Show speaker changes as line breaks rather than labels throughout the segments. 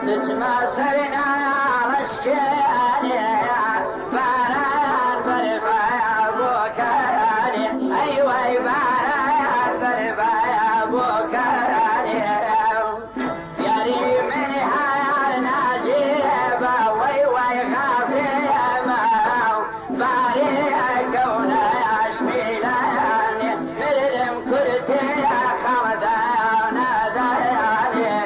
دەچمە سەر ناڵەشکێنێ باران بەربایە بۆکانێ ئەی وای باران بەربایە بۆکانێ یاری من هەر ناجێبە وەی وای غازێمە بارێ کەونە ئەشمیلانێ مردم کورتێ خەڵدا نادایانێ.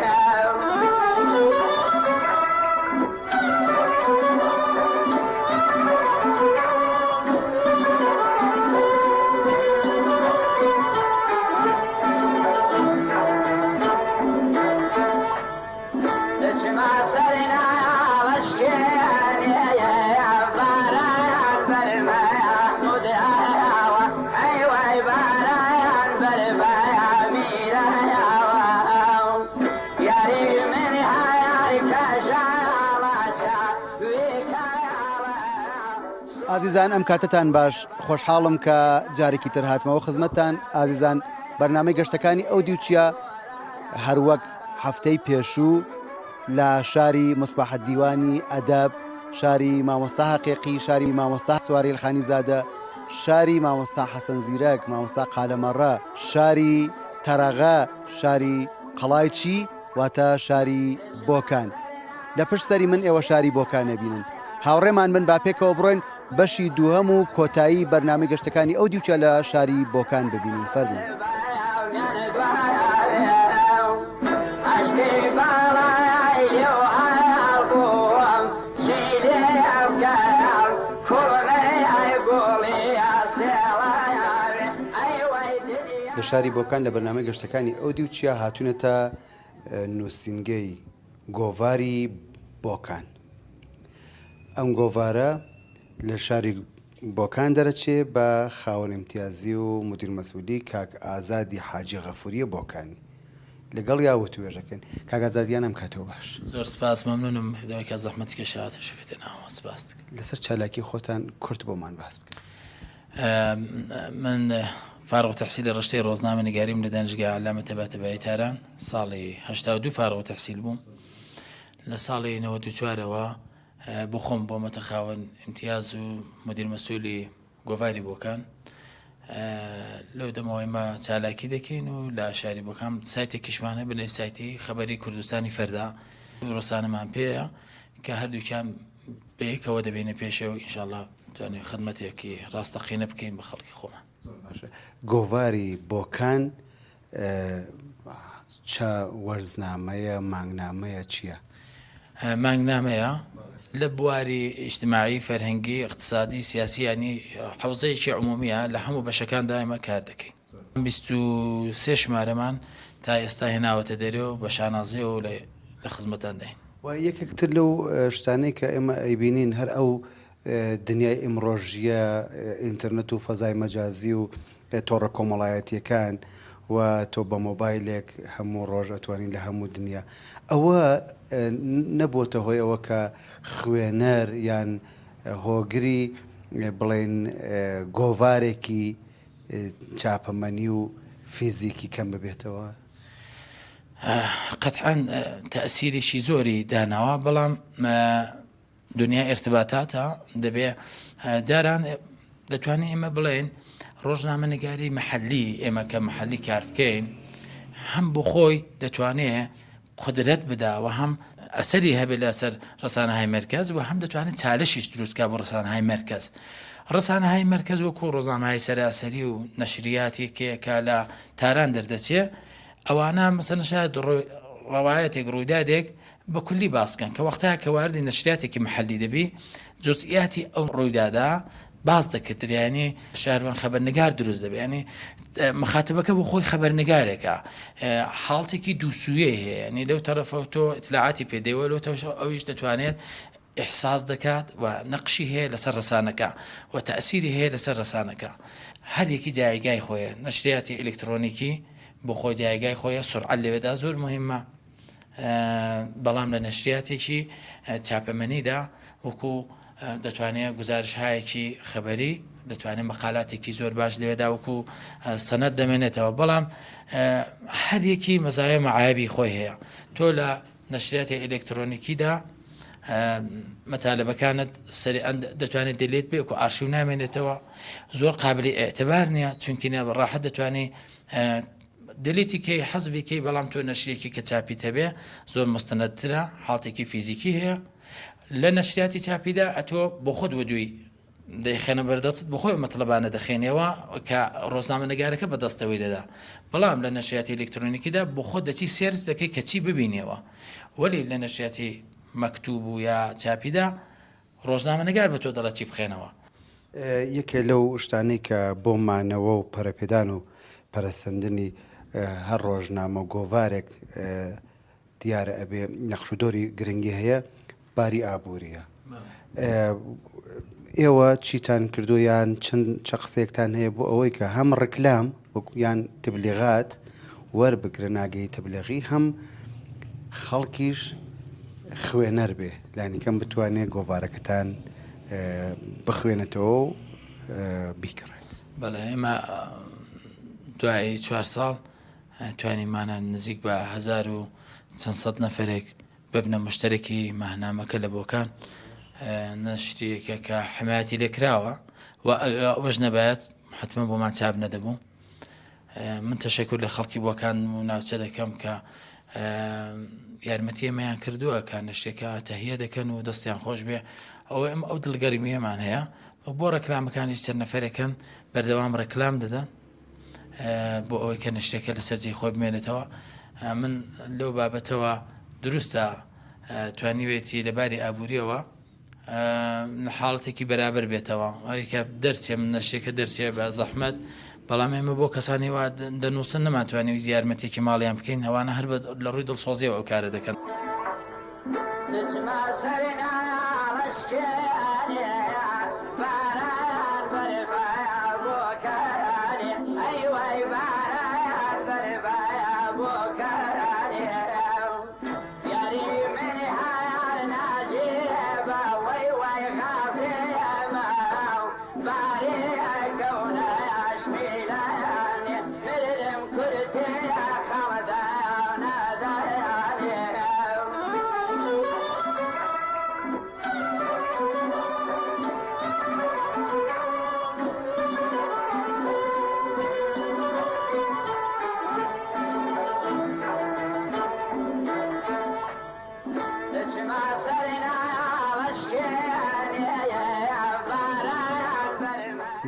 دەچمە سەر ناڵەشکێنێ باران بەرمەحموود ئاوا ئەی وای باران بەربایە میرایەوە یاری من هەر کەژاڵە چاوی کاڵە.
ئازیزان ئەم کاتەتان باش خۆشحاڵم کە جارێکی تر هاتمەوە خزمەتتان ئازیزان بەرنامەی گەشتەکانی ئەو دیو چیا هەروەک هەفتەی پێشوو لە شاری مصباح دیوانی ئەدەب شاری مامۆستا هەقیقی شاری مامۆستا سواری خانی زادە شاری مامۆستا حەسەن زیرەک مامۆستا قالەمەڕە شاری تەرەغە شاری قەڵای چی واتە شاری بۆکان لە پشت سەری من ئێوە شاری بۆکان نەبینن هاوڕێمان بن با پێکەوە بڕۆین بەشی دووهەم و کۆتایی بەرنامەی گەشتەکانی ئەو دیوچە لە شاری بۆکان ببینین فەرموون. لە شاری بۆکان لە بەرنامەی گەشتەکانی ئەو دیو چیا هاتوونەتە نووسینگەی گۆڤاری بۆکان. ئەم گۆڤارە لە شاری بۆکان دەرەچێ بە خاوەن ئیمتیازی و مدیر مەسئولی کاک ئازادی حاجی غەفوریە بۆکانی. لەگەڵیا وتوێژەکەین. کاک ئازاد گیان ئەم کاتەوە باش.
زۆر سپاس مەمنونم لەوەی کە زەحمەت کێشا تەشریفت هێناوە سپاست.
لەسەر چالاکی خۆتان کورت بۆمان باس بکەن.
من فارغ التحصیلی ڕشتەی ڕۆزنامە نگاریم لە دانشگاه علامە تەباتەبایی تاران ساڵی 82 فارغ التحصیل بووم لە ساڵی 94ەوە بۆ خۆم بۆمەتە خاوەن امتیاز و مدیر مەسولی گۆڤاری بۆکان لەو دەمەوە ئێمە چالاکی دەکەین و لە شاری بۆکان سایتێکیشمان هەیە بنێ سایتی خەبەری کوردستانی فەردا ڕۆسانەمان پێیە کە هەردووکیان بەیەکەوە دەبینە پێشەوە ئینشاءاللە توانین خدمەتێکی ڕاستەقینە بکەین بە خەڵکی خۆمان.
زۆر باشە گۆڤاری بۆکان چە وەرزنامەیە مانگنامەیە چییە؟
مانگنامەیە لە بواری ئیجتماعی فەرهەنگی اقتصادی سیاسی ینی حوزەیەکی عمومیە لە هەموو بەشەکاندا ئێمە کار دەکەین 23 شمارەمان تا ئێستا هێناوەتە دەرێ و بە شانازیەوە لە خزمەتانداین.
و یەکێک تر لەو شتانەی کە ئێمە ئەیبینین هەر ئەو دنیای ئیمڕۆژییە، ئینتەرنێت و فەزای مەجازی و تۆڕە کۆمەڵایەتییەکان و تۆ بە مۆبایلێک هەموو ڕۆژ ئەتوانی لە هەموو دنیا ئەوە نەبووەتە هۆی ئەوە کە خوێنەر یان هۆگری بڵێن گۆڤارێکی چاپەمەنی و فیزیکی کەم ببێتەوە؟
قەتعەن تەئسیرێکی زۆری داناوە بەڵام دنیا ئیرتباتاتە دەبێ جاران دەتوانین ئێمە بڵێن ڕۆژنامەنگاری محلی ئێمە کە محلی کار بکەین هەم بۆ خۆی دەتوانێ قدرەت بدا و هەم ئەسەری هەبێت لەسەر ڕسانەهای مرکز و هەم دەتوانێت چالشیش دروستکە بۆ ڕسانهای مرکز ڕسانەهای مرکز وەکو ڕۆزانهای سەراسەری و نەشریاتی کێکە لە تاران دەردەچێ ئەوانە مەسەن شاید ڕەوایەتێک ڕوودادێک بە کولی باس کەن کە وەختایە کە واردی نەشریاتێکی محەلی دەبی جزئیاتی ئەو ڕوویدادە باس دەکردرێ یانی شاروان خەبەرنگار دروست دەبێ ینی مخاتبەکە بۆ خۆی خەبەرنگارێکە حاڵتێکی دووسوویە هەیە ینی لەو تەرەفەوە تۆ ئیتلاعاتی پێدەیوە لەو تەوشەوە ئەویش دەتوانێت ئیحساس دەکات و نەقشی هەیە لەسەر ڕسانەکە و تەئسیری هەیە لەسەر ڕسانەکە هەر یەکی جایگای خۆیە نەشریاتی ئەلکترۆنیکی بۆ خۆی جایگای خۆیە سرعەت لەوێدا زۆر مهمە بەڵام لە نەشریاتێکی چاپەمەنیدا وەکو دەتوانێت گزارشهایەکی خەبەری دەتوانێت مەقالاتێکی زۆر باش لەوێدا وەکو سەنەت دەمێنێتەوە بەڵام هەر یەکی مەزایە مەعایبی خۆی هەیە تۆ لە. نەشریاتی ئەلکترۆنیکیدا مەتالبەکانت سەریعا دەتوانێت delete بێ و ئارشیو نامێنێتەوە زۆر قابلی ئیعتبار نییە چونکی نە ڕاحەت دەتوانێت delete ی کەی حەزبی کەی بەڵام تۆ نەشرێکی کە چاپیت هەبێ زۆر مستەنەدترە حاڵتێکی فیزیکی هەیە لە نەشریاتی چاپیدا ئەتۆ بۆ خۆت وەدووی دەیخەنە بەردەستت بۆ خۆی مەتڵەبانە دەخێنەوە کە ڕۆزنامە نگارەکە بەدەستەوەی دەدا بەڵام لە نەشریاتی ئەلکترۆنیکیدا بۆ خۆت دەچی search دەکەی کە چی ببینیەوە وەلی لە نەشریاتی مەکتوب و یا چاپیدا ڕۆژنامەنگار بە تۆ دەڵێت چی بخێنەوە.
یەکێ لەو شتانەی کە بۆ مانەوە و پەرەپێدان و پەرەسەندنی هەر ڕۆژنامە و گۆڤارێک دیارە ئەبێ نەخش و دۆری گرنگی هەیە باری ئابووریە. ئێوە چیتان کردو یان چەند چە قسەیەکتان هەیە بۆ ئەوەی کە هەم ڕکلام یان تبلیغات وەربگرن ئاگەهی تەبلیغی هەم خەڵکیش خوێنەر بێ لانیکەم بتوانێ گۆڤارەکەتان بخوێنێتەوە و بیکڕێت.
بەڵێ ئێمە دوای چوار ساڵ توانیمانە نزیک بە هەزار و چەند سەد نەفەرێک ببنە مشتەرێکی ماهنامەکە لە بۆکان نەشتیەکە کە حمایەتی لێکراوە و ئەوەش نەبایەت حتمما بۆمان چاپ نەدەبوو. من تەشەکور لە خەڵکی بۆکان و ناوچە دەکەم کە یارمەتی ئێمەیان کردووە کە نەشتێکە تەهیە دەکەن و دەستیان خۆش بێ ئەو ئەم ئەو دڵگەرمیەمان هەیە بۆ ڕێکلامەکانیش چەند نەفرێکن بەردەوام ڕێکلام دەدەن بۆ ئەوەی کە نەشتێکە لەسەر جێی خۆی بمێنێتەوە من لەو بابەتەوە دروستە توانیوێتی لەباری ئابووریەوە لە حاڵەتێکی بەرابەر بێتەوە ئەوەی کە دەرچێ من نەشتێکە دەرچێ بە زەحمەت بەڵام ئێمە بۆ کەسانی وا دەنووسن نەمانتوانی یارمەتێکی ماڵیان بکەین ئەوانە هەر لە ڕووی دڵسۆزیەوە ئەو کارە دەکەن.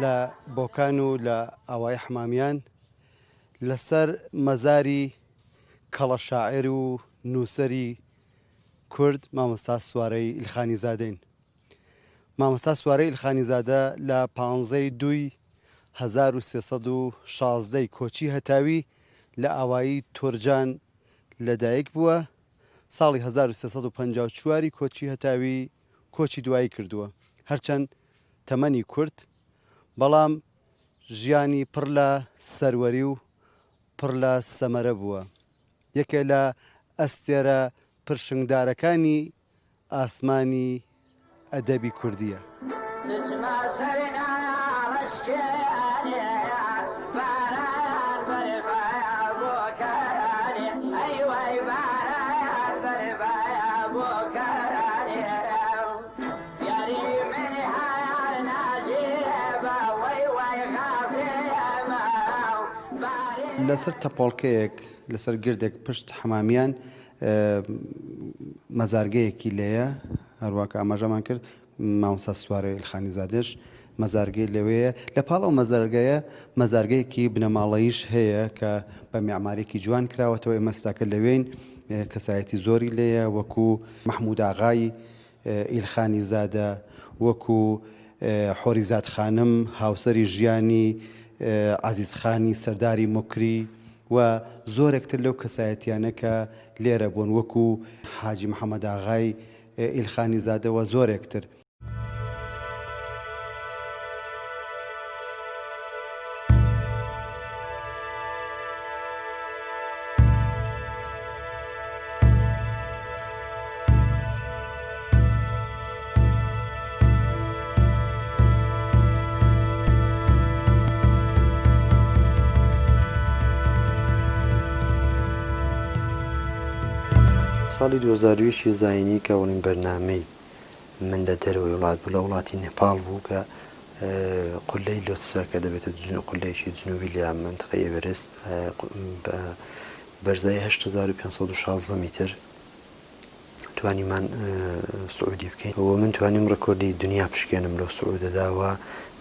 لە بۆکان و لە ئاوایی حەمامیان لەسەر مەزاری کەڵە شاعێر و نووسەری کورد مامۆستا سوارەی ئیلخانیزادەین. مامۆستا سوارە ئیلخانیزادە لە پانزەی دووی 1316 ی کۆچی هەتاوی لە ئاوایی تۆرجان لەدایک بووە، ساڵی 1354 ی کۆچی هەتاوی کۆچی دوایی کردووە، هەرچەند تەمەنی کورت، بەڵام ژیانی پڕ لە سەروەری و پڕ لە سەمەرە بووە، یەکێ لە ئەستێرە پرشنگدارەکانی ئاسمانی ئەدەبی کوردییە. لەسەر تەپۆڵکەیەک لەسەر گردێک پشت حەمامیان مەزارگەیەکی لێیە، هەروا کە ئاماژەمان کرد مامۆستا سوارە ئیلخانیزادەش مەزارگەی لەوێیە، لە پاڵ ئەو مەزارگەیە مەزارگەیەکی بنەماڵەییش هەیە کە بە میعمارێکی جوان کراوەتەوە، ئێمە ئێستاکە لەوێین، کەسایەتی زۆری لێیە وەکوو مەحموود ئاغای ئیلخانی زادە، وەکو حۆریزاد خانم هاوسەری ژیانی عەزیز خانی سەرداری موکری و زۆرێک تر لەو کەسایەتیانە کە لێرە بوون وەکو حاجی محەمەد ئاغای ئیلخانی زادە و زۆرێک تر.
ساڵی 2001 ی زاینی کە ئەوەڵین بەرنامەی من لە دەرەوەی وڵات بوو لە وڵاتی نێپاڵ بوو کە قوللەی لۆتسە کە دەبێتە قوللەیەکی جنوبی لە مەنتقەی ئێڤەرست بە بەرزایی 8516 میتر توانیمان سعودی بکەین و من توانیم ڕێکۆردی دنیا بشکێنم لەو سعودەدا و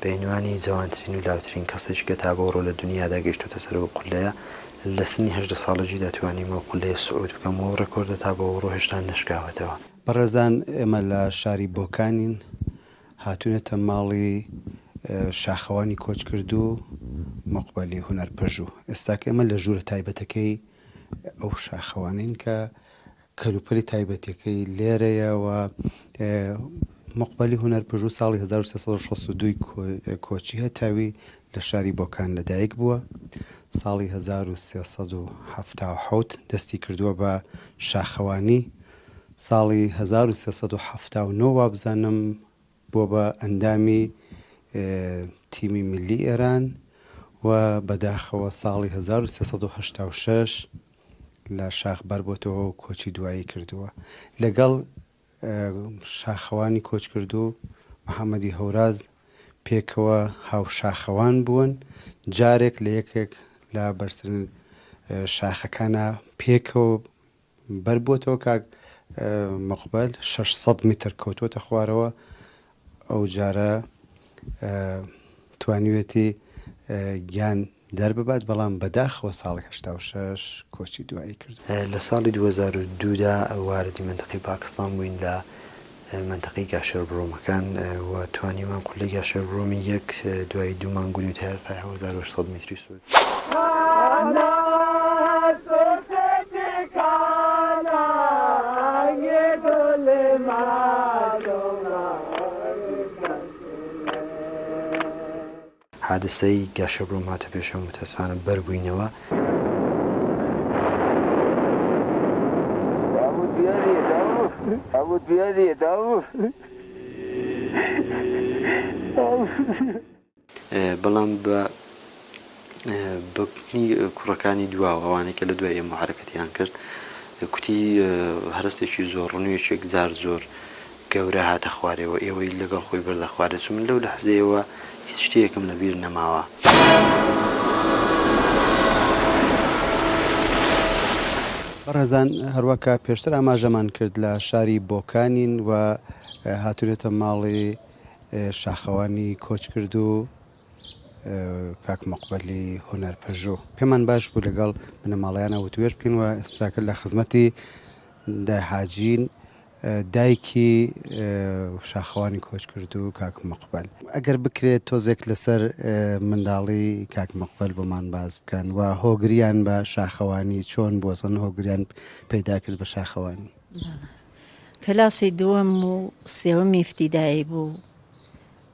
بە عینوانی جوانترین و لاوترین کەسێک کە تا بەوڕۆ لە دنیادا گەیشتۆتە سەر ئەو قوللەیە لە سنی 18 ساڵەگیدا توانیم ئەو قوللەیە سعود بکەم و ئەو ڕێکۆردە تا بەوڕۆ هێشتا نەشکاوەتەوە.
بەڕێزان ئێمە لە شاری بۆکانین هاتوونەتە ماڵی شاخەوانی کۆچکردوو مقبەلی هونەرپەژوو ئێستاکە ئێمە لە ژوورە تایبەتەکەی ئەو شاخەوانەین کە کەلوپەلی تایبەتەکەی لێرەیە و مقبەلی هونەرپەژوو ساڵی 1362 کۆچی هەتاوی لە شاری بۆکان لەدایک بووە ساڵی 1377 دەستی کردووە بە شاخەوانی ساڵی 1379 وابزانم بووە بە ئەندامی تیمی میللی ئێران و بەداخەوە ساڵی 1386 لە شاخ بەربۆتەوە و کۆچی دوایی کردووە. لەگەڵ شاخەوانی کۆچکردوو محەمەدی هەوراز پێکەوە هاوشاخەوان بوون، جارێک لە یەکێک لە بەرزترین شاخەکانا پێکەوە بەربووەتەوە کاک مقبەل 600 میتر کەوتووەتە خوارەوە ئەو جارە توانیوێتی گیان دەرببات بەڵام بەداخەوە ساڵی 86 کۆچی دوایی کرد.
لە ساڵی 2002 دا واردی مەنتەقەی پاکستان بووین لە مەنتەقەی گاشێربرۆمەکان و توانیمان قوللەی گاشێربرۆمی یەک دوای دوو مانگ و نیو تا ارتفاع 1800 میتری سعود. حادسەی گاشەبرۆم هاتە پێشەوە متاسفانە بەر بووینەوە. بەڵام بە بەگوتنی کوڕەکانی دواوە ئەوانەی کە لە دوای ئێمە حەرەکەتیان کرد کوتی هەرەستێکی زۆر ڕنوویەکی یەکجار زۆر گەورە هاتە خوارێ و ئێوەی لەگەڵ خۆی بردە خوارێ چون من لەو لەحزەیەوە هیچ شتێکم لە بیر نەماوە.
بەڕێزان هەروەک کە پێشتر ئاماژەمان کرد لە شاری بۆکانین و هاتوونەتە ماڵی شاخەوانی کۆچکردوو کاک مقبەلی هونەرپەژوو پێمان باش بوو لەگەڵ بنەماڵەیانە وتوێژ بکەین و ئێستاکە لە خزمەتی دای حاجین دایکی شاخەوانی کۆچکردوو کاک مقبەل. ئەگەر بکرێت تۆزێک لەسەر منداڵی کاک مقبەل بۆمان باس بکەن و هۆگریان بە شاخەوانی چۆن بووە چۆن هۆگریان پەیدا کرد بە شاخەوانی؟
کەلاسی دووەم و سێوەمی ئیفتیدایی بوو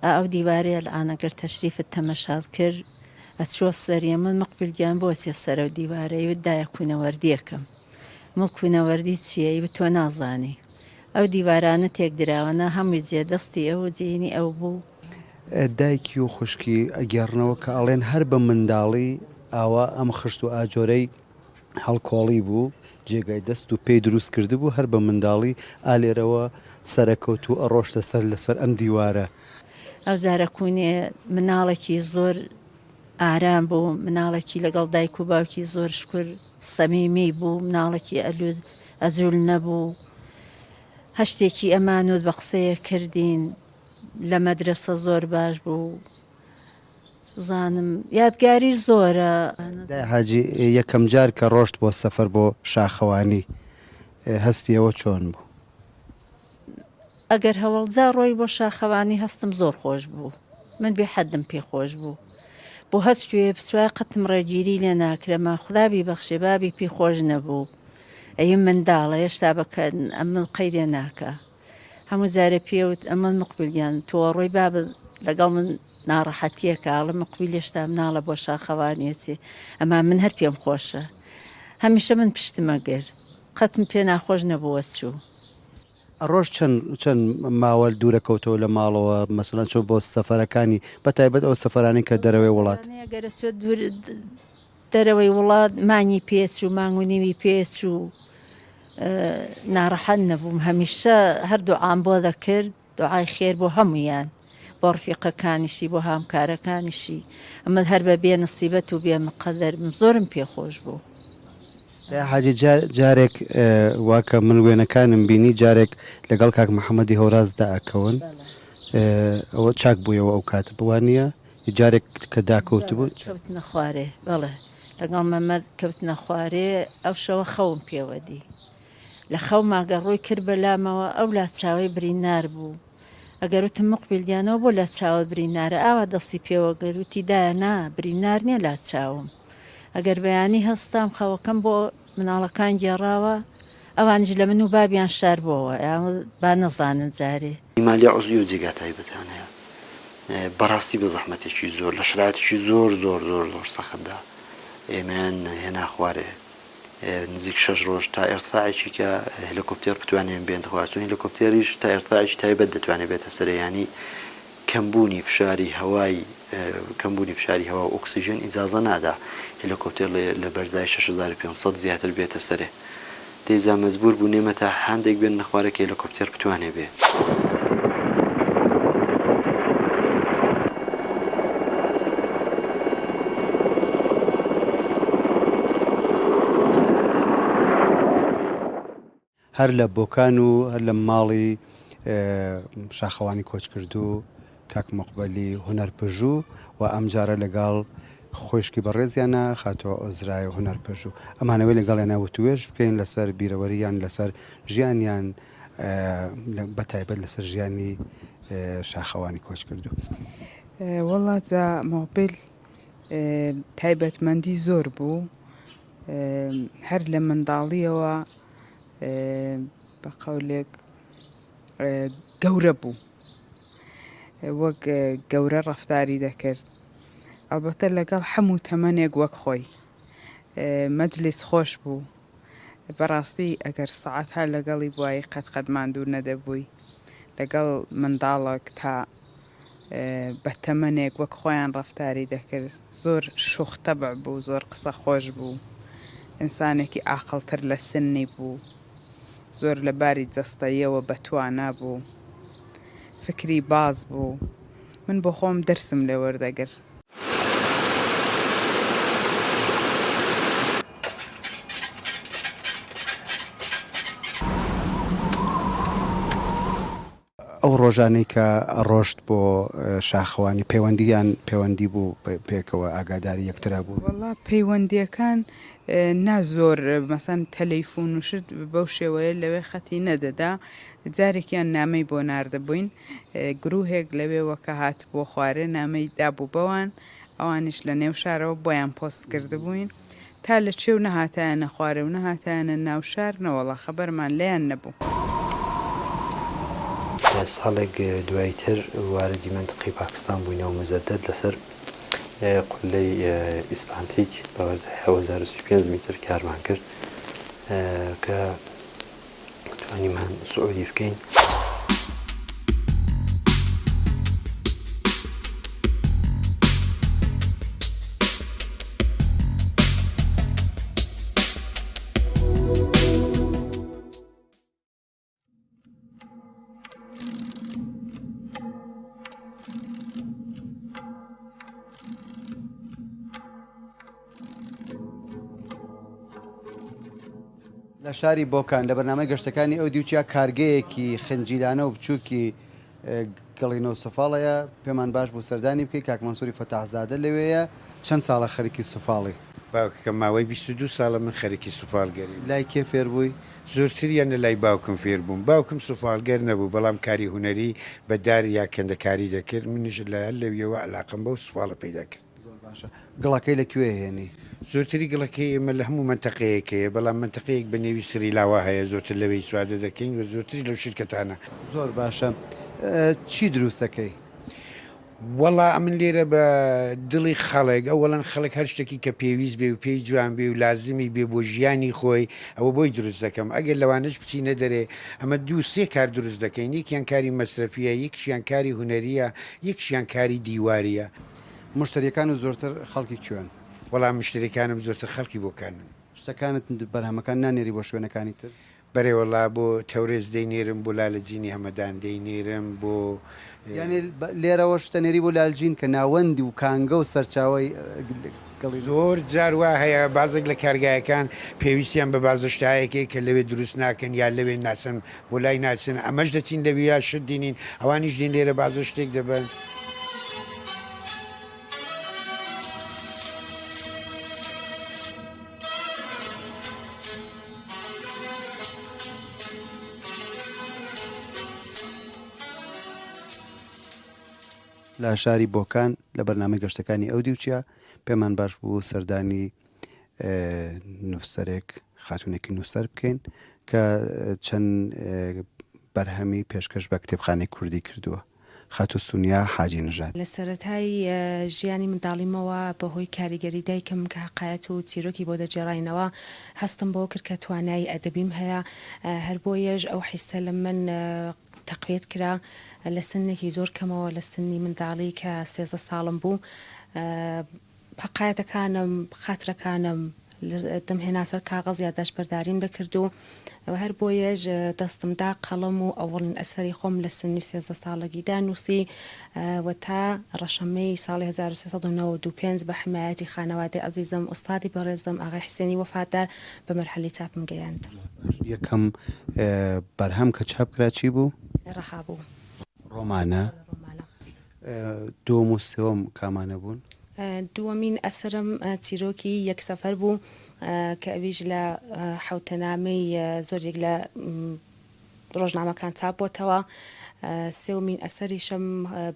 ئا ئەو دیوارەیە الان ئەگەر تەشریفت تەمەشات کرد ئەچووە سەریە من مقبل گیان بۆ ئەچیە سەر ئەو دیوارە ئەیوت دایە کونەوەردیەکەم مڵ کونەوەردی چیە ئەیوت تۆ نازانی ئەو دیوارانە تێک دراوە نا هەمووی جێ دەستی ئەو و جێینی ئەو بوو.
دایکی و خوشکی ئەگێڕنەوە کە ئەڵێن هەر بە منداڵی ئاوا ئەم خشت و ئاجۆرەی هەڵکۆڵی بوو، جێگای دەست و پێی دروست کردبوو، هەر بە منداڵی ئا لێرەوە سەرەکەوت و ئەڕۆشتە سەر لەسەر ئەم دیوارە.
ئەوجارە کوونێ مناڵێکی زۆر ئارام بوو، مناڵێکی لەگەڵ دایک و باوکی زۆر شکر سەمیمی بوو، مناڵێکی ئەلوود ئەجول نەبوو، هەر شتێکی ئەمانوت بە قسەیەک کردین، لە مەدرەسە زۆر باش بوو. بزانم یادگاری زۆرە.
دایە حاجی یەکەم جار کە ڕۆشت بۆ سەفەر بۆ شاخەوانی هەستی ئەوە چۆن بوو؟
ئەگەر هەوەڵجار ڕۆی بۆ شاخەوانی هەستم زۆر خۆش بوو من بێ حەدم پێ خۆش بوو بۆ هەچ کوێ بچوایە قەتم ڕێگیری لێ ناکرەما خودا بیبەخشێ بابی پێ خۆش نەبوو ئەی منداڵە هێشتا بەکە ئەمن قەیدێ ناکا هەموو جارێ پێوت ئەمن مقبیل گیان تۆ ڕۆی بابت لەگەڵ من ناڕەحەتیەکە ئەڵێ مقبیل هێشتا مناڵە بۆ شاخەوانیە چێ ئەما من هەر پێم خۆشە هەمیشە من پشتمە گر قەتم پێ ناخۆش نەبووە چوو.
ڕۆژ چەند چەند ماوە دوورە کەوتەوە لە ماڵەوە مەسەلەن چۆن بۆ سەفەرەکانی بە تایبەت ئەو سەفەرانەی کە دەرەوەی وڵات.
گەرە چۆ دوور دەرەوەی وڵات مانگی پێچوو مانگ و نیوی پێچوو. ناڕەحەت نەبووم هەمیشە هەر دوعام بۆ دەکرد دوعای خێر بۆ هەموویان بۆ ڕفیقەکانیشی بۆ هامکارەکانیشی ئەمە هەر بە بێ نسیبەت و بێ مقەدەر بم زۆرم پێ خۆش بوو.
دایە حاجی جارێک وا کە من وێنەکانم بینی جارێک لەگەڵ کاک محەممەدی هەوراز دائەکەون ئەوە چاک بوویەوە ئەو کاتە بووە نییە جارێک کە داکەوتبوو
کەوتنە خوارێ بەڵێ لەگەڵ مەمەد کەوتنە خوارێ ئەو شەوە خەوم پێوە دی لە خەوما گەر ڕووی کرد بە لامەوە ئەو لا چاوەی برینار بوو ئەگەر وتم مقبیل گیانەوە بۆ لا چاوت برینارە ئاوا دەستی پێوە گرت وتی دایە نا برینار نیە لا چاوم ئەگەر بەیانی هەستام خەوەکەم بۆ مناڵەکان گێڕاوە ئەوانیش لە من و بابیان شاربۆوە یان با نەزانن جارێ.
مالی عوزی و جێگا تایبەتان هەیە بەڕاستی بە زەحمەتێکی زۆر لە شرایتێکی زۆر زۆر زۆر زۆر سەختدا ئێمەیان هێنا خوارێ نزیک شەش ڕۆژ تا ئێرتفاعێکی کە هێلۆکۆپتێر بتوانێن بێنتە خوار چون هێلۆکۆپتێریش تا ئێرتفاعێکی تایبەت دەتوانێت بێتە سەرێ یانی کەمبوونی فشاری هەوای کەمبوونی فشاری هەوا و ئۆکسیژێن ئیجازە نادا هێلۆکۆپتێر لە بەرزای 6500 زیاتر بێتە سەرێ دەیجا مەجبوور بوون ئێمە تا هەندێک بێننە خوارێ کە هێلۆکۆپتێر بتوانێ بێ.
هەر لە بۆکان و هەر لە ماڵی شاخەوانی کۆچکردوو کاک موقبەلی هونەرپژوو و ئەمجارە لەگەڵ خۆیشکی بەڕێزیانە خاتوو عوزرای هونەرپژوو ئەمانەوێ لەگەڵیانە وتوێژ بکەین لەسەر بیرەوەریان لەسەر ژیانیان بە تایبەت لەسەر ژیانی شاخەوانی کۆچکردوو.
وەڵا جا موقبیل تایبەتمەندی زۆر بوو هەر لە منداڵیەوە بە قەولێک گەورە بوو وەک گەورە ڕەفتاری دەکرد ئەڵبەتە لەگەڵ هەموو تەمەنێک وەک خۆی مەجلیس خۆش بوو بەڕاستی ئەگەر سەعاتها لەگەڵی بوایی قەت قەت ماندوو نەدەبووی لەگەڵ منداڵێک تا بە تەمەنێک وەک خۆیان ڕەفتاری دەکرد زۆر شوخ تەبع بوو زۆر قسە خۆش بوو ئینسانێکی ئاقڵتر لە سنی بوو زۆر لە باری جەستەییەوە بە توانا بوو فکری باز بوو من بۆ خۆم دەرسم لێ وەردەگرت.
ئەو ڕۆژانەی کە ئەڕۆشت بۆ شاخەوانی پەیوەندیان پەیوەندی بوو پێکەوە ئاگاداری یەکترا بوون؟
وەڵا پەیوەندیەکان نا زۆر مەسەن تەلەیفون و شت بەو شێوەیە لەوێ خەتی نەدەدا جارێکیان نامەی بۆ ناردبووین گروهێک لەوێوە کە هاتبووە خوارێ نامەی دابوو بەوان ئەوانیش لە نێو شارەوە بۆیان پۆست کردبووین تا لە چێو نەهاتایەنە خوارێ و نەهاتایەنە ناو شار نەوەڵا خەبەرمان لێیان نەبوو.
ساڵێک دوایتر واردی مەنتقەی پاکستان بووینەوە موجەدەد لەسەر قوللەی ئیسپانتیک بە بەرزایی 7035 میتر کارمان کرد کە توانیمان سعودی بکەین.
لە شاری بۆکان لە بەرنامەی گەشتەکانی ئەو دیوچیا کارگەیەکی خنجیلانە و بچووکی گەڵینە و سفاڵەیە پێمان باش بوو سەردانی بکەی کاک مەنسووری فەتاحزادە لەوێیە چەند ساڵە خەریکی سفاڵی؟
باوکەکەم ماوەی 22 ساڵە من خەریکی سوفاڵگەریم.
لای کێ فێر بووی؟
زۆرتریان لە لای باوکم فێر بووم. باوکم سوفاڵگەر نەبوو، بەڵام کاری هونەری بە دار یا کەندەکاری دەکرد، منیش لە هەر لەویەوە عەلاقەم بەو سوفاڵە پەیدا کرد.
زۆر باشە. گڵەکەی لە کوێ هێنی؟
زۆرتری گڵەکەی ئێمە لە هەموو مەنتەقەیەک هەیە، بەڵام مەنتەقەیەک بە نێوی سریلاوا هەیە زۆرتر لەوێ ئیسفادە دەکەین و زۆرتریش لەو شیرکەتانە.
زۆر باشە. چی دروست دەکەی؟
وەڵا ئەمن لێرە بە دڵی خەڵک، ئەوەڵەن خەڵک هەر شتێکی کە پێویست بێ و پێی جوان بێ و لازمی بێ بۆ ژیانی خۆی ئەوە بۆی دروست دەکەم. ئەگەر لەوانەش بچینە دەرێ ئەمە دوو سێ کار دروست دەکەین، یەکیان کاری مەسرەفییە، یەکیشیان کاری هونەرییە، یەکیشیان کاری دیوارییە.
مشتەریەکانت زۆرتر خەڵکی کوێن؟
وەڵا مشتەریەکانم زۆرتر خەڵکی بۆکانن.
شتەکانت بەرهەمەکان نانێری بۆ شوێنەکانی تر؟
بەرێ وەڵا بۆ تەورێز دەینێرم بۆ لالەجینی هەمەدان دەینێرم بۆ.
یانێ لێرەوە شتە نێری بۆ لالجین کە ناوەند و کانگە و سەرچاوەی گەڵی.
زۆر جار وا هەیە بازێک لە کارگایەکان پێویستیان بە بازە شتایەکەیە کە لەوێ دروست ناکەن یا لەوێ ناسن بۆ لای ناچن ئەمەش دەچین لەویا شت دینین ئەوانیش دین لێرە بازە شتێک دەبەن.
لە شاری بۆکان لە بەرنامەی گەشتەکانی ئەو دیو چیا پێمان باش بوو سەردانی نووسەرێک خاتونێکی نووسەر بکەین کە چەند بەرهەمی پێشکەش بە کتێبخانەی کوردی کردووە. خاتوو سونیا حاجی نژاد.
لە سەرەتای ژیانی منداڵیمەوە بە هۆی کاریگەری دایکم کە هەقایەت و چیرۆکی بۆ دەگێڕاینەوە، هەستم بەوە کرد کە توانایی ئەدەبیم هەیە، هەر بۆیەش ئەو حیسە لە من تەقویەت کرا. لە سنێکی زۆر کەمەوە، لە سنی منداڵی کە 13 ساڵم بوو، هەقایەتەکانم، خاترەکانم دەمهێنا سەر کاغەز یادداشتبەرداریم دەکرد و هەر بۆیەش دەستم دا قەڵەم و ئەوەڵین ئەسەری خۆم لە سنی 13 ساڵەگیدا نووسی و تا ڕەشەمەی ساڵی 1395 بە حمایەتی خانەوادەی ئەزیزم ئوستادی بەڕێزم ئاغای حسێنی وەفاتدار بە مەرحەلی چاپم گەیاند.
یەکەم بەرهەم کە چاپ کرا چی بوو؟
ڕەها بوو.
ڕۆمانە؟
ڕۆمانە.
دووەم و سێوەم کامانە بوون؟
دووەمین ئەسەرم چیرۆکی یەک سەفەر بوو کە ئەویش لە حەوتەنامەی زۆرێک لە ڕۆژنامەکان چاپ بۆتەوە. سێومین ئەسەریشم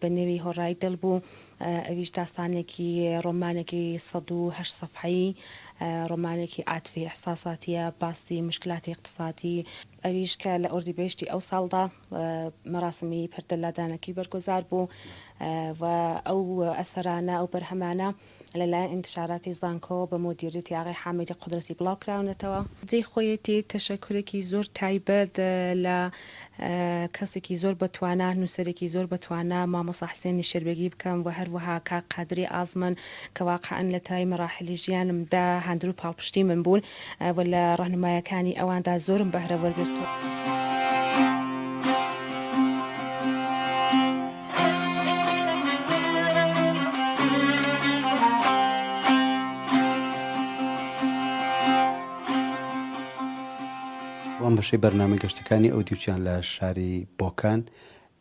بە نێوی هۆڕای دڵ بوو، ئەویش داستانێکی ڕۆمانێکی 108 سەفحەیی، ڕۆمانێکی عاتفی ئیحساساتییە، باسی موشکلاتی ئیقتسادی، ئەویش کە لە ئۆردیبێشتی ئەو ساڵدا مەراسمی پەردە لادانەکەی بەرگۆزار بوو و ئەو ئەسەرانە، ئەو بەرهەمانە لە لایەن ئینتشاراتی زانکۆ بە مودیریەتی ئاغای حامیدی قودرەتی بڵاو کراونەتەوە. جێی خۆیەتی تەشەکورێکی زۆر تایبەت لە کەسێکی زۆر بەتوانا، نووسەرێکی زۆر بەتوانا مامۆستا حسێنی شێربێگی بکەم و هەروەها کاک قادری ئازمەن کە واقعەن لە تای مەراحلی ژیانم دا هاندر و پاڵپشتی من بوون و لە ڕەهنمایەکانی ئەواندا زۆرم بەهرە وەرگرتووە.
ئەم بەشەی بەرنامەی گەشتەکانی ئەو دیوچیان لە شاری بۆکان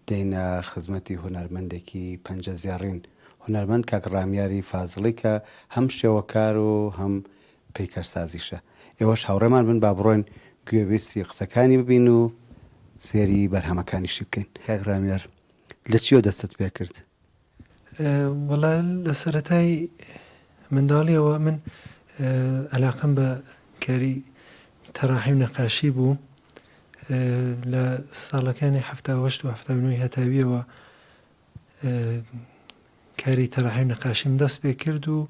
دێینە خزمەتی هونەرمەندێکی پەنجە زێڕین، هونەرمەند کاک ڕامیاری فازڵی کە هەم شێوەکار و هەم پەیکەرسازیشە. ئێوەش هاوڕێمان بن با بڕۆین گوێبیستی قسەکانی ببین و سێری بەرهەمەکانیشی بکەین. کاک ڕامیار لە چیەوە دەستت پێکرد؟
وەڵا لە سەرەتای منداڵیەوە من ئەلاقەم بە کاری تەراحی و نەقاشی بوو لە ساڵەکانی 78 و 79 هەتاویەوە کاری تەراحی و نەقاشیم دەست پێ کرد و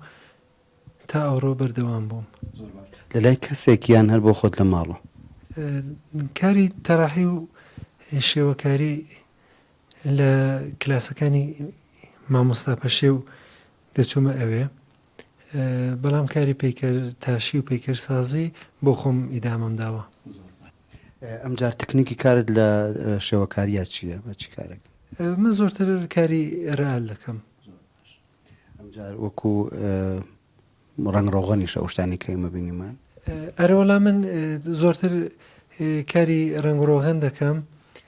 تا ئەوڕۆ بەردەوام بووم.
لە لای کەسێک یان هەر بۆ خۆت لە ماڵەوە؟
کاری تەراحی و شێوەکاری لە کلاسەکانی مامۆستا پەشێو دەچوومە ئەوێ، بەڵام کاری پەیکەرتاشی و پەیکەرسازی بۆ خۆم ئیدامەم داوە.
ئەمجار تەکنیکی کارت لە شێوەکارییا چییە؟ بە چ کارێک؟
من زۆرتر کاری رئال دەکەم.
ئەمجار وەکو ڕەنگ ڕۆغەنیشە ئەو شتانەی کە ئێمە بینیمان.
ئەرەوەڵا من زۆرتر کاری ڕەنگ ڕۆغەن دەکەم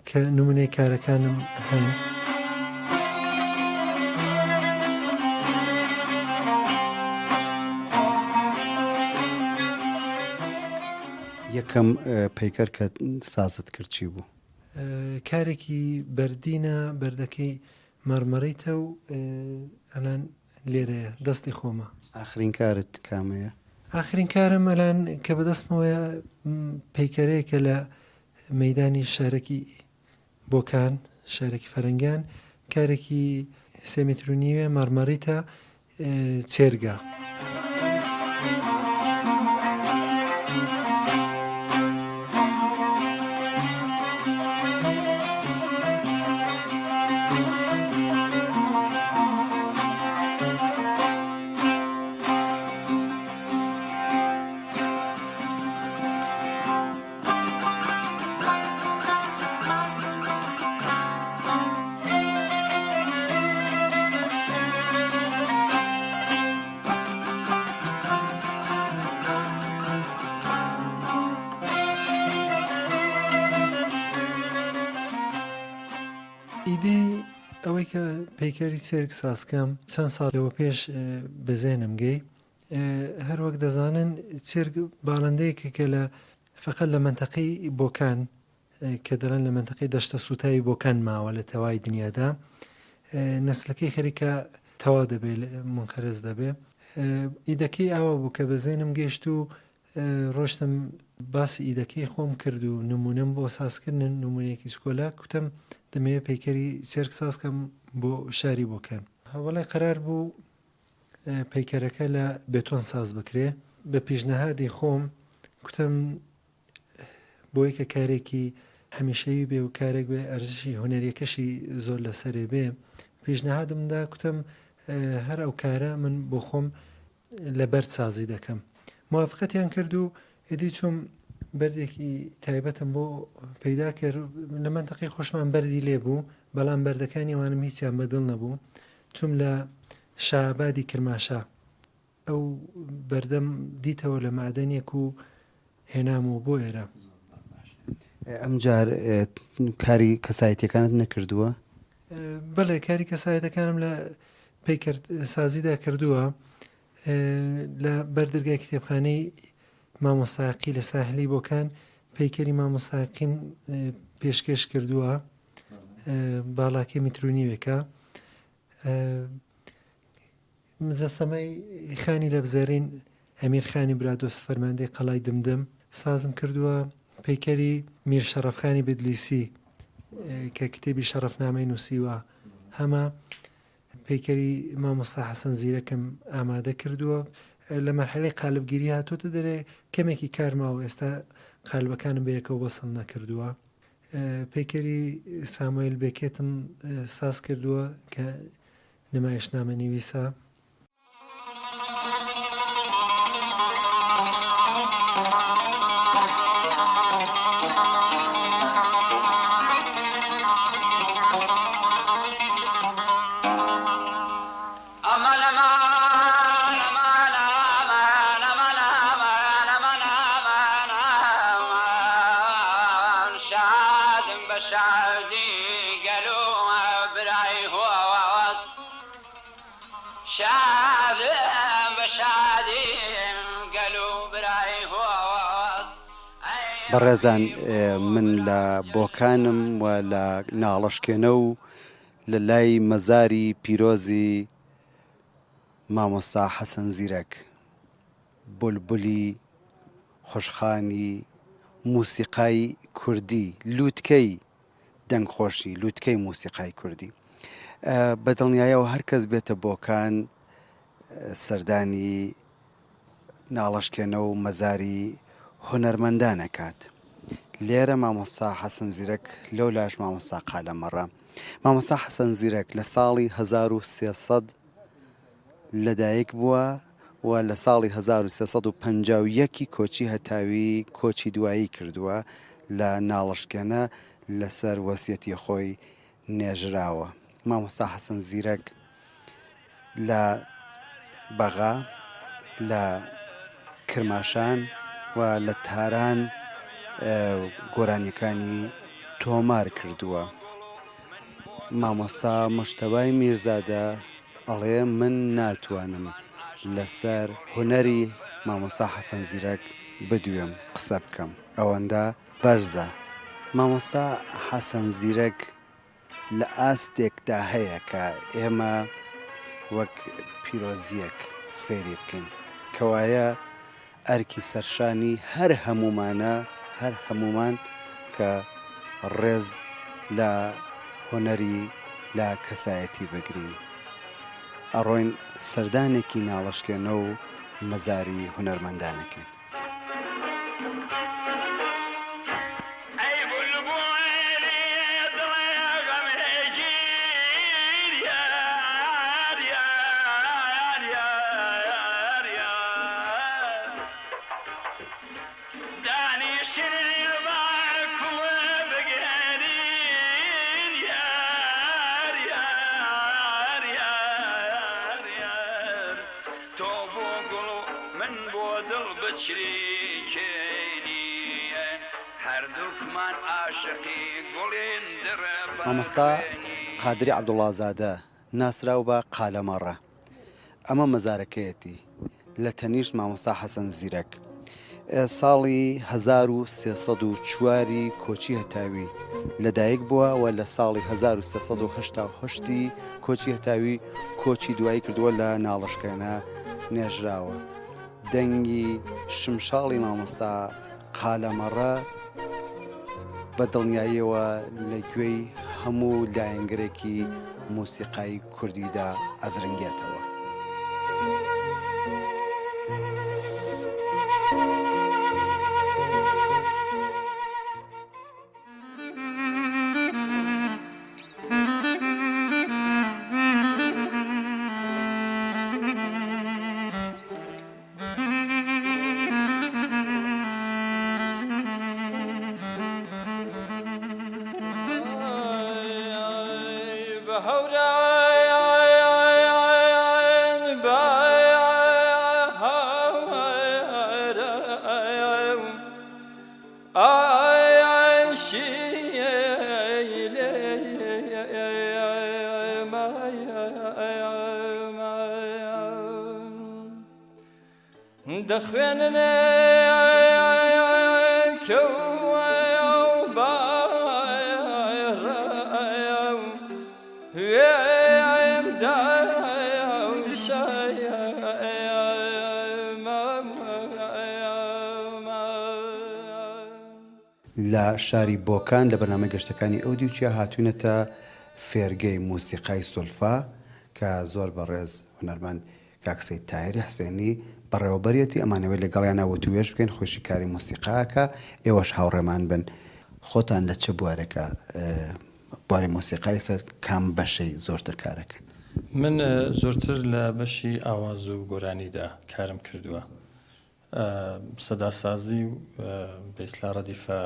کە نمونەی کارەکانم هەن.
یەکەم پەیکەر کە سازت کرد چی بوو؟
کارێکی بەردینە، بەردەکەی مەڕمەڕیتە و ئەلان لێرەیە دەستی خۆمە.
ئاخرین کارت کامەیە؟
ئاخرین کارم ئەلان کە بەدەستمەوەیە پەیکەرەیەکە لە مەیدانی شارەکی بۆکان، شارەکی فەرەنگیان، کارێکی سێ متر و نیوێ مەڕمەڕیتە چێرگە. ئیدەی ئەوەی کە پەیکەری چێرگ سازکەم چەند ساڵ لەوە پێش بە زێنم گەی. هەر وەک دەزانن چێرگ باڵندەیەکە کە لە فەقەت لە مەنتەقەی بۆکان کە دەڵێن لە مەنتەقەی دەشتە سووتاوی بۆکان ماوە لە تەوای دنیادا نەسلەکەی خەریکە تەواو دەبێ منقرز دەبێ. ئیدەکەی ئاوا بوو کە بە زێنم گەیشت و ڕۆشتم باسی ئیدەکەی خۆم کرد و نمونەم بۆ سازکردن نمونەیەکی چکۆلە کوتم دەمەوێت پەیکەری چێرگ سازکەم بۆ شاری بۆکان. هەوەڵێ قەرار بوو پەیکەرەکە لە بێتۆن ساز بکرێ بە پیشنهادی خۆم کوتم بۆی کە کارێکی هەمیشەیی بێ و کارێک بێ ئەرزشی هونەریەکەشی زۆر لەسەرێ بێ پیشنهادم دا کوتم هەر ئەو کارە من بۆ خۆم لە بەرد سازی دەکەم. موافقەتیان کرد و ئیدی چووم بەردێکی تایبەتم بۆ پەیدا کرد. لە مەنتەقەی خۆشمان بەردی لێ بوو، بەڵام بەردەکانی ئەوانم هیچیان بە دڵ نەبوو. چووم لە شائابادی کرماشا ئەو بەردەم دیتەوە لە مەعدەنێک و هێنامەوە بۆ ئێرە.
ئەمجار کاری کەسایەتیەکانت نەکردووە؟
بەڵێ کاری کەسایەتەکانم لە پەیکەر سازیدا کردووە لە بەردەرگای کتێبخانەی مامۆستاقی لە ساحلی بۆکان پەیکەری مامۆستاقیم پێشکێش کردووە باڵاکەی میترونیوێکە مجەسەمەی خانی لەپزێڕین ئەمیر خانی برادۆست فەرماندەی قەڵای دمدم سازم کردووە، پەیکەری میر شەڕەفخانی بدلیسی کە کتێبی شەڕەفنامەی نووسیوە هەمە، پەیکەری مامۆستا حەسەن زیرەکم ئامادە کردووە، لە مەرحەلەی قالبگیری هاتۆتە دەرێ، کەمێکی کار ماوە ئێستا قالبەکانم بەیەکەوە وەسڵ نەکردووە. پەیکەری سامۆیل بێکێتم ساز کردووە کە نمایشنامە نویسە.
بەڕێزان من لە بۆکانم و لە ناڵەشکێنە و لە لای مەزاری پیرۆزی مامۆستا حەسەن زیرەک بولبولی خوشخانی موسیقای کوردی لووتکەی دەنگخۆشی لووتکەی موسیقای کوردی بە دڵنیایەوە هەر کەس بێتە بۆکان سەردانی ناڵەشکێنە و مەزاری هونەرمەندان ئەکات. لێرە مامۆستا حەسەن زیرەک لەو لاش مامۆستا قالەمەڕە. مامۆستا حەسەن زیرەک لە ساڵی 1300 لەدایک بووە و لە ساڵی 1351 کۆچی هەتاوی کۆچی دوایی کردووە لە ناڵەشکێنە لەسەر وەسیەتی خۆی نێژراوە. مامۆستا حەسەن زیرەک لە بەغا، لە کرماشان و لە تاران گۆرانیەکانی تۆمار کردووە. مامۆستا مشتەبای میرزادە ئەڵێ من ناتوانم لەسەر هونەری مامۆستا حەسەن زیرەک بدوێم قسە بکەم ئەوەندە بەرزە. مامۆستا حەسەن زیرەک لە ئاستێکدا هەیە کە ئێمە وەک پیرۆزییەک سەیری بکەین، کەوایە ئەرکی سەرشانی هەر هەموومانە، هەر هەموومان کە ڕێز لە هونەری لە کەسایەتی بگرین. ئەڕۆین سەردانێکی ناڵەشکێنە و مەزاری هونەرمەندان ئەکەین.
تۆ بۆ گوڵ و من بۆ دڵ بچریکێنی هەردووکمان عاشقی گوڵین
مامۆستا
دڕباخێنی.
قادری عەبدوڵڵازادە ناسراو بە قالەمەڕە. ئەمە مەزارەکەیەتی لە تەنیشت مامۆستا حەسەن زیرەک. ساڵی 1304 ی کۆچی هەتاوی لەدایک بووە و لە ساڵی 1388 ی کۆچی هەتاوی کۆچی دوایی کردووە لە ناڵەشکێنە نێژراوە. دەنگی شمشاڵی مامۆستا قالەمەڕە بە دڵنیاییەوە لە گوێی هەموو لایەنگرێکی مۆسیقای کوردیدا ئەزرنگێتەوە. لە شاری بۆکان لە بەرنامەی گەشتەکانی ئەو دیو چیا هاتوینەتە فێرگەی موسیقای سۆلفا کە زۆر بەڕێز هونەرمەند کاک سەید تاهیری حسێنی بەڕێوەبەریەتی ئەمانەوێت لەگەڵیانا وتووێژ بکەین خۆیشی کاری مۆسیقا ئەکا ئێوەش هاوڕێمان بن. خۆتان لە چ بوارێکا بواری مۆسیقا ئێستا کام بەشەی زۆرتر کارەکەن؟
من زۆرتر لە بەشی ئاواز و گۆرانیدا کارم کردووە. سەداسازی و بە ئیسلا ڕەدیفە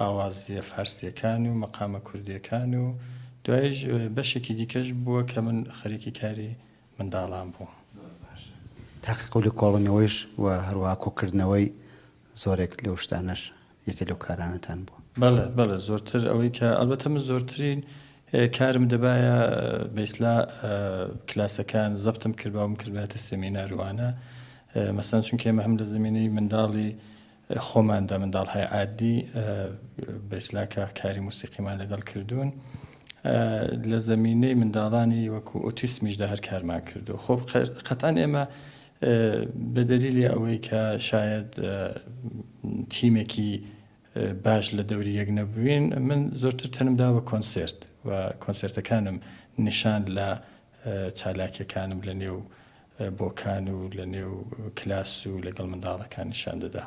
ئاوازییە فارسییەکان و مەقامە کوردییەکان و دوایش بەشێکی دیکەش بووە کە من خەریکی کاری منداڵان بووم.
زۆر باشە. تاقیقە و لێکۆڵینەوەیش و هەروەها کۆکردنەوەی زۆرێک لەو شتانەش یەکێ لەو کارانەتان بووە.
بەڵێ بەڵێ زۆرتر ئەوەی کە ئەلبەتە من زۆرترین کارم دەبایە بە ئیسلا کلاسەکان زەبتم کردبا و بمکردبایەتە سێمینار و ئانە مەسەن چونکە ئێمە هەم لە زمینەی منداڵی خۆماندا منداڵهای عادی بە ئیسلا کە کاری موسیقیمان لەگەڵ کردوون لە زمینەی منداڵانی وەکو ئۆتیسمیشدا هەر کارمان کردو خۆ قەتعەن ئێمە بە دەلیلی ئەوەی کە شاید تیمێکی باش لە دەوری یەک نەبووین من زۆرتر تەنم دا بە کۆنسێرت و کۆنسێرتەکانم نیشان لە چالاکیەکانم لە نێو بۆکان و لە نێو کلاس و لەگەڵ منداڵەکان نیشان دەدا.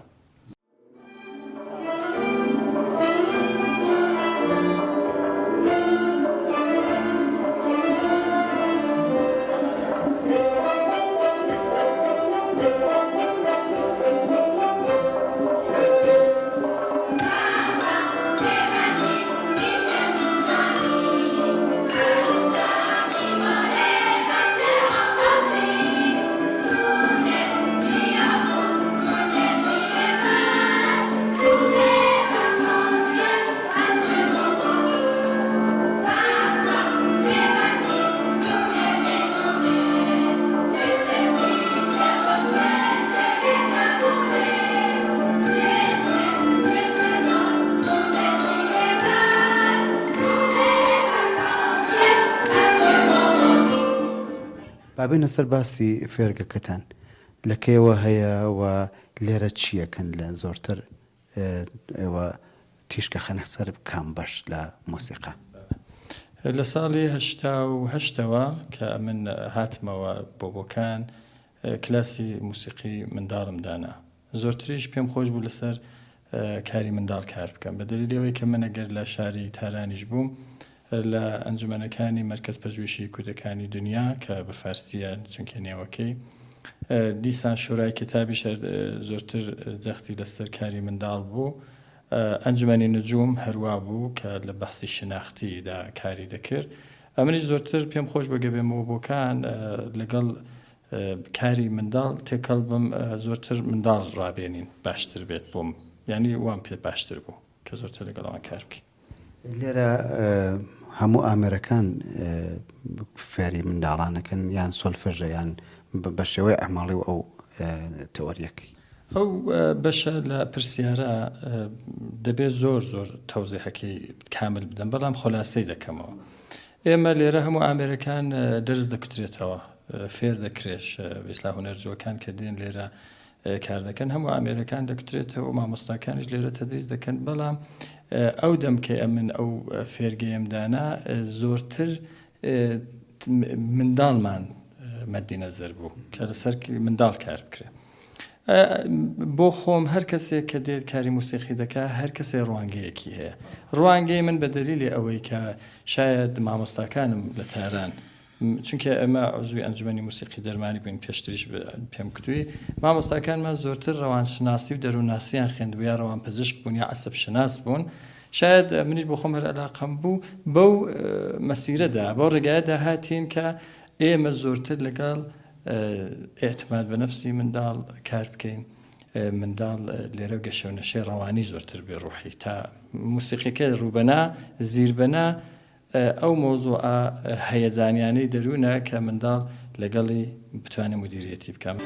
با بێینە سەر باسی فێرگەکەتان لە کەیەوە هەیە و لێرە چییەکەن لە زۆرتر ئێوە تیشکە خەنە سەر کام بەش لە مۆسیقا؟
لە ساڵی 88ەوە کە ئەمن هاتمەوە بۆ بۆکان کلاسی موسیقی منداڵم دانا زۆرتریش پێم خۆش بوو لەسەر کاری منداڵ کار بکەم بە دەلیلی ئەوەی کە من ئەگەر لە شاری تارانیش بووم لە ئەنجومەنەکانی مەرکەز پەژویشی کوردەکانی دنیا کە بە فارسیە چونکە نێوەکەی دیسان شورای کتابیش زۆرتر جەختی لەسەر کاری منداڵ بوو ئەنجومەنی نجوم هەروا بوو کە لە بەحسی شناختیدا کاری دەکرد ئەمنیش زۆرتر پێم خۆش بە گەبێمەوە بۆکان لەگەڵ کاری منداڵ تێکەڵ بم زۆرتر منداڵ ڕابێنین باشتر بێت بۆم یعنی وام پێ باشتر بوو کە زۆرتر لەگەڵ ئەوان کار بکەین.
لێرە
هەموو ئامێرەکان فێری منداڵانەکەن یان سۆلفژە یان بە شێوەی عەمەڵی و ئەو تئۆریەکەی؟
ئەو بەشە لە پرسیارە دەبێت زۆر زۆر تەوزیحەکەی کامل بدەم بەڵام خۆلاسەی دەکەمەوە. ئێمە لێرە هەموو ئامێرەکان دەرس دەکوترێتەوە فێر دەکرێش ئیسلا هونەرجوەکان کە دێن لێرە کار دەکەن هەموو ئامێرەکان دەکوترێتەوە مامۆستاکانیش لێرە تەدریس دەکەن بەڵام ئەو دەم کە ئەمن ئەو فێرگەیەم دانا زۆرتر منداڵمان مەدی نەزەر بوو کە لەسەر منداڵ کار بکرێ بۆ خۆم هەر کەسێک کە دێت کاری موسیقی دەکا هەر کەسێ ڕوانگەیەکی هەیە ڕوانگەی من بە دەلیلی ئەوەی کە شاید مامۆستاکانم لە تاران چونکە ئێمە عزوی ئەنجومەنی موسیقی دەرمانی بووین پێشتریش پێم کوتوی مامۆستاکانمان زۆرتر ڕەوانشناسی و دەروونناسیان خوێندبوو یا ڕەوان پزیشک بوون یا عەسەب شناس بوون شاید منیش بۆ خۆم هەر عەلاقەم بوو بەو مەسیرەدا بەو ڕێگایەدا هاتین کە ئێمە زۆرتر لەگەڵ ئیعتماد بە نەفسی منداڵ کار بکەین منداڵ لێرە گەشە و نەشەی ڕەوانی زۆرتر بێ ڕوحی تا موسیقیەکە ڕووبەنا زیربەنا ئەو مەوزوعە هەیەجانیانەی دەروونە کە منداڵ لەگەڵی بتوانێت مدیریەتی بکەم.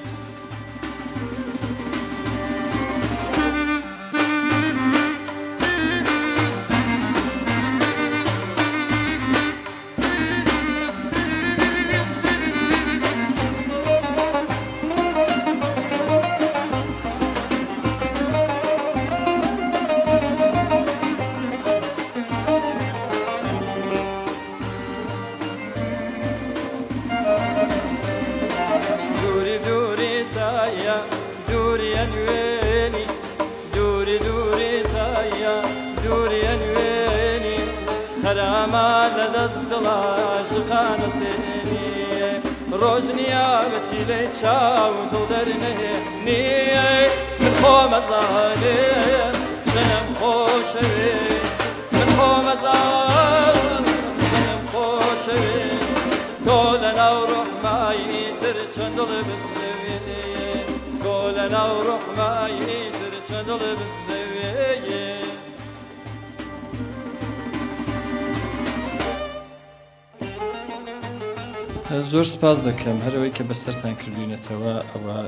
زۆر سپاس دەکەم هەرەوەی کە بەسەرتان کردوینەتەوە ئەوە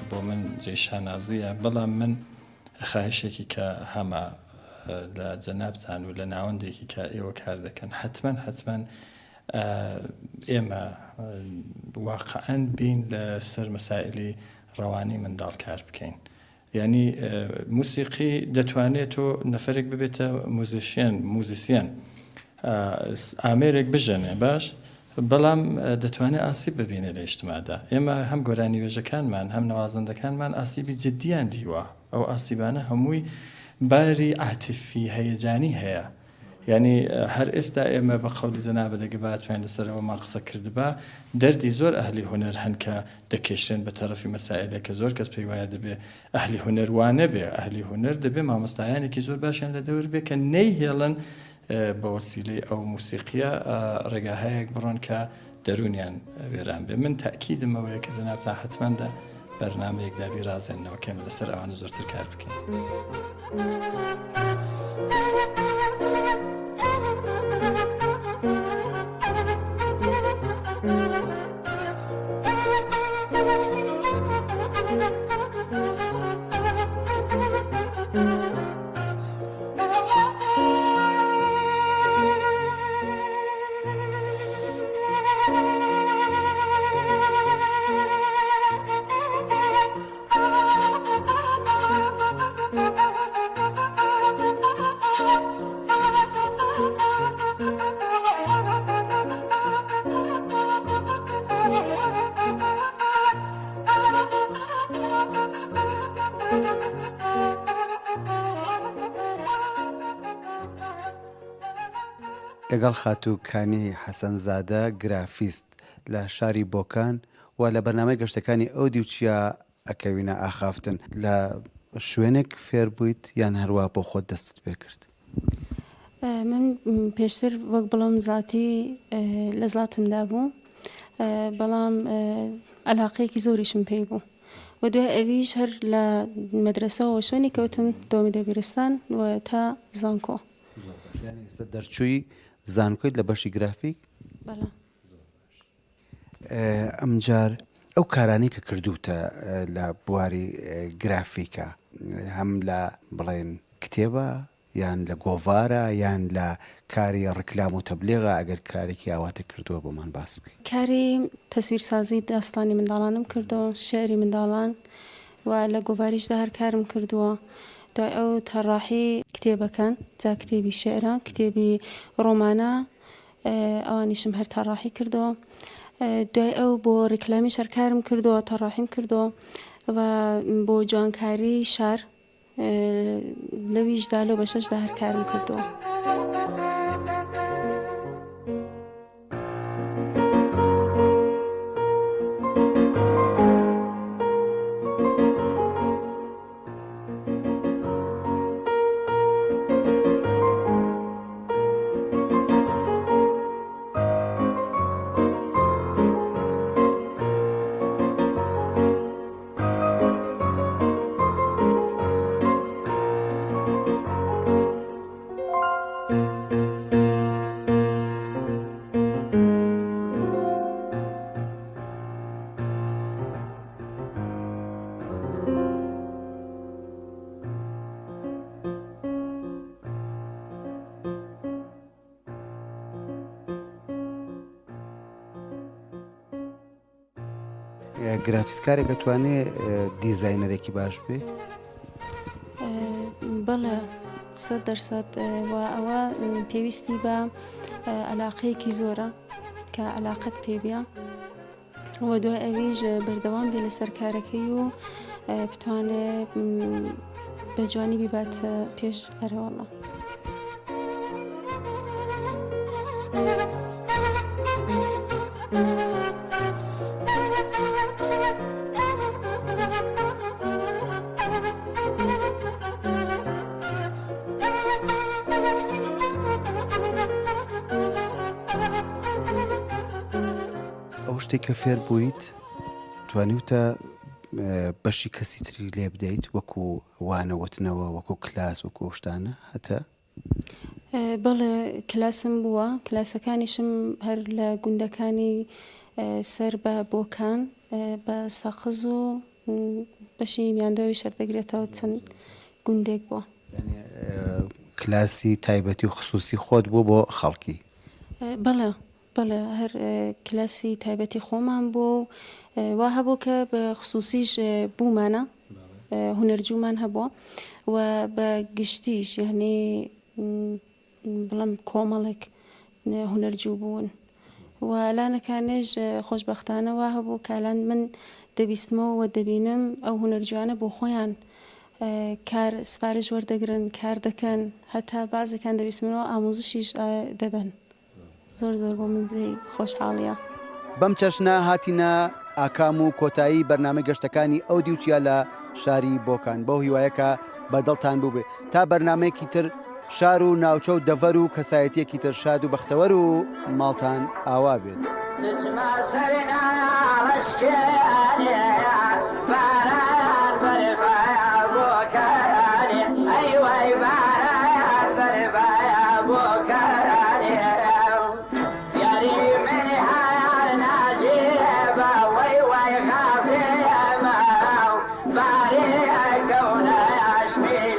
بۆ من جێی شانازیە بەڵام من خاهشێکی کە هەمە لە جەنابتان و لە ناوەندێکی کە ئێوە کار دەکەن حتمما حتمما ئێمە واقعا بین لە سەر مەسائلی ڕەوانی منداڵ کار بکەین یانی موسیقی دەتوانێت تۆ نەفرێک ببێتە موزیشیان موزیسیان ئامێرێک بژەنێ باش بەڵام دەتوانێت ئاسیب ببینێ لە ئیجتماعدا ئێمە هەم گۆرانی وێژەکانمان هەم نەوازندەکانمان ئاسیبی جدیان دیوە ئەو ئاسیبانە هەمووی باری عاتفی هەیەجانی هەیە یانی هەر ئێستا ئێمە بە قەولی جەنابت ئەگەر باتوانین لەسەر ئەوەمان قسە کردبا دەردی زۆر ئەهلی هونەر هەن کە دەکێشرێن بە تەرەفی مەسائیلێک کە زۆر کەس پێی وایە دەبێ ئەهلی هونەر وا نەبێ ئەهلی هونەر دەبێ مامۆستایانێکی زۆر باشیان لە دەور بێ کە نەیهێڵن بە وەسیلەی ئەو موسیقیە ڕێگاهایەک بڕۆن کە دەروونیان وێران بێ من تەئکیدم ئەوەیە کە جەنابتان حەتمەن دە بەرنامەیەکدا بیرازێننەوە کە ئێمە لەسەر ئەوانە زۆرتر کار بکەین.
لەگەڵ خاتوو کانی حەسەنزادە گرافیست لە شاری بۆکان و لە بەرنامەی گەشتەکانی ئەو دیو چیا ئەکەوینە ئاخافتن. لە شوێنێک فێر بوویت یان هەروا بۆ خۆت دەستت پێ کرد؟
من پێشتر وەک بڵێم زاتی لە زاتمدا بوو بەڵام عەلاقەیەکی زۆریشم پێی بوو و دوای ئەویش هەر لە مەدرەسەوە شوێنی کەوتم دەوامی دەبیرستان و تا زانکۆ.
زۆر باش یانی ئێستا دەرچووی. زانکۆیت لە بەشی گرافیک؟
بەڵێ.
ئەمجار ئەو کارانەی کە کردووتە لە بواری گرافیکا هەم لە بڵێن کتێبە یان لە گۆڤارە یان لە کاری ڕیکلام و تەبلیغە ئەگەر کارێکی ئاواتە کردووە بۆمان باس بکەی.
کاری تەسویرسازی داستانی منداڵانم کردووە، شیعری منداڵان و لە گۆڤاریشدا هەر کارم کردووە. دوای ئەو تەڕاحی کتێبەکان، جا کتێبی شیعرە، کتێبی ڕۆمانە، ئەوانیشم هەر تەڕاحی کردووە. دوای ئەو بۆ ڕیکلامیش هەر کارم کردووە، تەڕاحیم کردووە و بۆ جوانکاری شار لەویشدا لەو بەشەشدا هەر کارم کردووە.
گرافیسکارێک ئەتوانێ دیزاینەرێکی باش بێ؟
بەڵێ سە دەرسەد و ئەوە پێویستی بە علاقەیەکی زۆرە کە علاقەت پێ بە و دوای ئەویش بەردەوام بێ لەسەر کارەکەی و بتوانێ بە جوانی بیبات پێش ئەرەوەڵە.
ئەو شتێک کە فێر بوویت توانیوتە بەشی کەسی تری لێ بدەیت وەکو وانە وتنەوە وەکو کلاس وەکو ئەو شتانە هەتە؟
بەڵێ کلاسم بووە کلاسەکانیشم هەر لە گوندەکانی سەر بە بۆکان بە سەقز و بەشی میاندواویش هەر دەگرێتەوە چەند گوندێک بووە.
یانی کلاسی تایبەتی و خسوسی خۆت بووە بۆ خەڵکی؟
بەڵێ بەڵێ هەر کلاسی تایبەتی خۆمان بووە و وا هەبوو کە بە خسوسیش بوومانە هونەرجوومان هەبووە و بە گشتیش یعنی بڵێم کۆمەڵێک هونەرجوو بوون و لانەکانێش خۆشبەختانە وا هەبوو کالان من دەبیستمەوە و دەبینم ئەو هونەرجوانە بۆ خۆیان کار سفارش وەردەگرن کار دەکەن هەتا بازەکان دەبیستمەوە ئاموزشیش دەدەن. زۆر زۆر بۆ من جێی خۆشحاڵیە.
بەم چەشنە هاتینە ئاکام و کۆتایی بەرنامەی گەشتەکانی ئەو دیو چیا لە شاری بۆکان بەو هیوایە کە بە دڵتان بووبێ تا بەرنامەیەکی تر شار و ناوچە و دەڤەر و کەسایەتیەکی تر شاد و بەختەوەر و ماڵتان ئاوا بێت.
دچمە سەر ناڕەشکێنێ باران بەربایە بۆکانێ ئەی وەی باران بەربایە بۆکانێ یاری من هەر ناجیبە وەی وەی خاسێمە بارێ کەونە عەشقی.